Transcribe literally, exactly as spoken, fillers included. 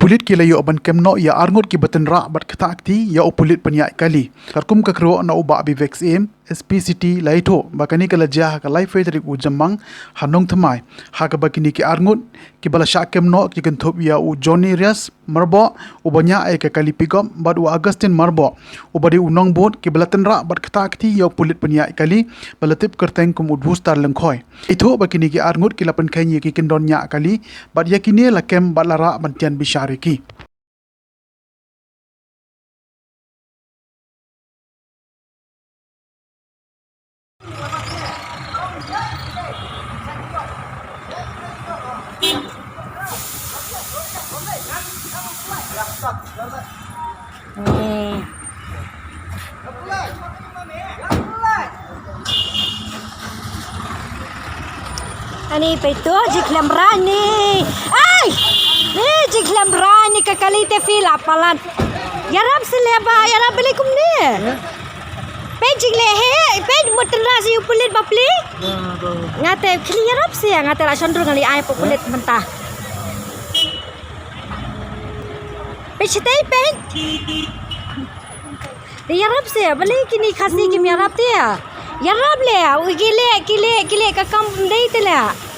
Pulit ki la ïoh ban kem noh ïa arngut kiba tynrah bad ktah kti ïa u pulit pynïaid kali. Katkum ka kyrwoh na u Bah Vivek Syiem, S P City la ïathuh ba kane ka la jia ha ka laiphew tarik u Jymmang ha Nongthymmai, ha kaba kine ki arngut kiba la shah kem noh ki kynthup ïa u Johnny Rias Myrboh uba ñiah ïa ka kali pickup bad u Augustine Myrboh uba dei u nongbud, kiba la tynrah bad ktah kti ïa u pulit pynïaid kali ba la tip kyrteng kum u Dustar Lyngkhoi. Ïathuh ba kine ki arngut ki la pynkheiñ ïa ki kyndon ñiah kali bad ïa kine la kem bad la rah ban tian bishar ïa ki. Ani peit to, jingkhlem rang ni. Ai! Ni jingkhlem rang ni ka kali te phi la palat. Ïarap seh leh ba, ïarap balei kumne. Peit jingleh hi, peit mut tynrah seh u pulit bapli. Nga te khlieh ïarap seh, nga te la shon dur nga leit ai pa pulit mynta. Peit shatei peit. Te ïarap seh, balei kine Khasi kim ïarap te. Ïarap leh, u ki leh, ki leh, ki leh ka kam ym dei te leh.